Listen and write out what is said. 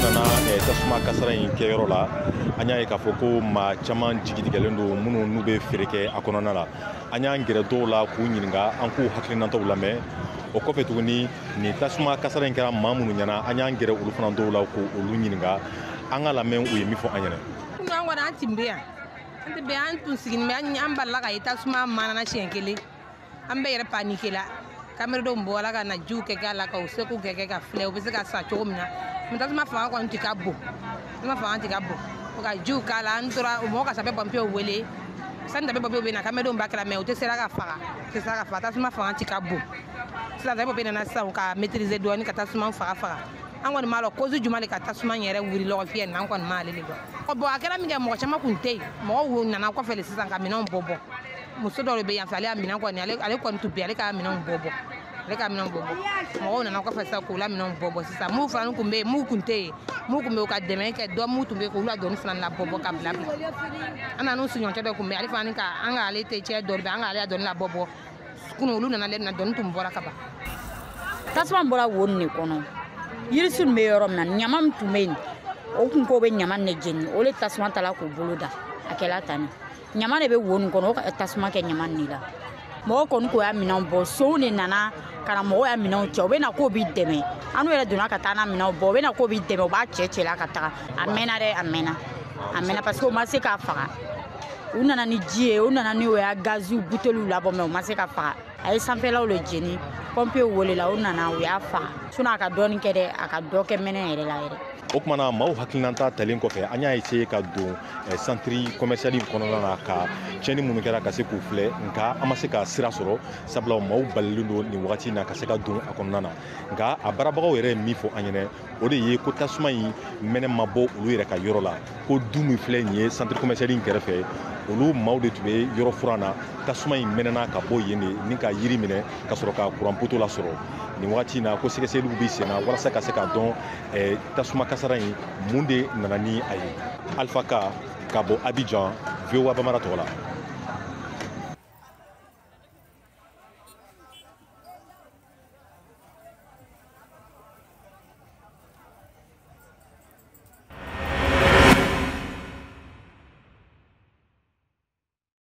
Nana tasuma kasara in kɛyɔrɔ la, an y'a ye k'a fɔ ko maa caman jigitigɛlen don minnu n'u bɛ feere kɛ a kɔnɔna la. An y'an gɛrɛ dɔw la k'u ɲininka, an k'u hakilinataw lamɛn. O kɔfɛ tuguni, nin tasuma kasara in kɛra maa minnu ɲɛna, an y'an gɛrɛ olu fana dɔw la k'olu ɲininka. An ka lamɛn u ye min fɔ an ɲɛna. An kɔni, an tun bɛ yan, an tɛ bɛ an tun sigilen bɛ, an balila ka ye tasuma manana siɲɛ kelen. An bɛɛ yɛrɛ paniqué la. Kameradenw bɔra ka na jiw kɛ k'a la, ka u seko kɛ ka filɛ u bɛ se ka sa cogo min na. Mais tasuma fanga kɔni tɛ ka bon, tasuma fanga tɛ ka bon. O ka jiw k'a la, an tora mɔgɔ ka sapeur pompier wele. Sani sapeur pompier bɛ na, kameradenw b'a kɛra, mais u tɛ sera ka faga, u tɛ sera ka faga. Tasuma fanga tɛ ka bon. Sisan sapeur pompier nana sisan ka maîtriser dɔɔni, ka tasuma faga faga. An kɔni m'a dɔn cause jumɛn de ka tasuma yɛrɛ wuli lɔgɔ fiyɛ nin na, an kɔni m'ale de dɔn. Bon, a kɛra min kɛ, mɔgɔ caman kun tɛ yen. Mɔgɔw nana kɔfɛ de sisan ka minɛnw bɔ bɔ. Muso dɔw de bɛ yan fɛ, ale y'a minɛn kɔni, ale kɔni tun bɛ, ale ka minɛnw bɔ bɔ, ale ka minɛnw bɔ bɔ. Mɔgɔw nana kɔfɛ sisan k'u la minɛnw bɔ bɔ. Sisan mun fana tun bɛ yen, mun tun tɛ yen, mun tun bɛ yen, u ka dɛmɛ kɛ dɔ mun tun bɛ yen, k'olu la dɔɔni fana labɔ bɔ ka bila bila. An nan'u siɲɔcɛ dɔ tun bɛ yen, ale fana ka an ka ale tɛ cɛ dɔ bɛ, an ka ale ya dɔɔni labɔ bɔ. Kunun olu nana lɛ na, dɔɔni tun bɔra ka ban. Tasuma bɔra wo nin de kɔnɔ. Yirisun bɛ yɔrɔ min na, ɲama min tun bɛ yen, o kun ko bɛ ɲama de jeni, o de tasuma tala k'o bolo da. A kɛla tan ne, ɲama de bɛ wo nin kɔnɔ, o ka tasuma kɛ ɲama nin de la. Mɔgɔ kɔni k'o y'a minɛnw bɔ, sow de nana ka na mɔgɔw y'a minɛnw cɛ. U bɛ na k'o b'i dɛmɛ, an n'u yɛrɛ donna ka taa n'a minɛnw bɔ, u bɛ na k'o b'i dɛmɛ, u b'a cɛ cɛ la ka taga. A mɛnna dɛ, a mɛnna, a mɛnna, parce que u ma se k'a faga. U nana ni ji ye, u nana ni o y'a gaziw buteliw labɔ, mais u ma se ka faga. A ye sanfɛlaw de jeni. Pɔnpew welela, u nana, u y'a faga. Sinon a ka dɔɔni kɛ dɛ, a ka dɔ kɛ mɛnɛ yɛrɛ la yɛrɛ. O tuma na, maaw hakilinata talen kɔfɛ, an y'a essayer ka don centre commercial in kɔnɔna na ka tiɲɛni minnu kɛra ka se k'u filɛ, nka an ma se ka sira sɔrɔ, sabula maaw balilen don nin wagati in na ka se ka don a kɔnɔna na. Nka a baarabagaw yɛrɛ ye min fɔ an ɲɛna, o de ye ko tasuma in mɛnɛ ma bɔ olu yɛrɛ ka yɔrɔ la, ko du min filɛ nin ye centre commercial in kɛrɛfɛ, olu maaw de tun bɛ yɔrɔ furan na. Tasuma in mɛnɛna ka bɔ yen de ni ka yiri minɛ ka sɔrɔ ka kuran poto lasɔrɔ. Nin wagati in na, ko sɛgɛsɛgɛliw bɛ sen na walasa ka se k'a dɔn tasuma kasara in mun de nana ni a ye. Alpha Ka, ka bɔ Abidjan, VOA Bambara tɔgɔ la.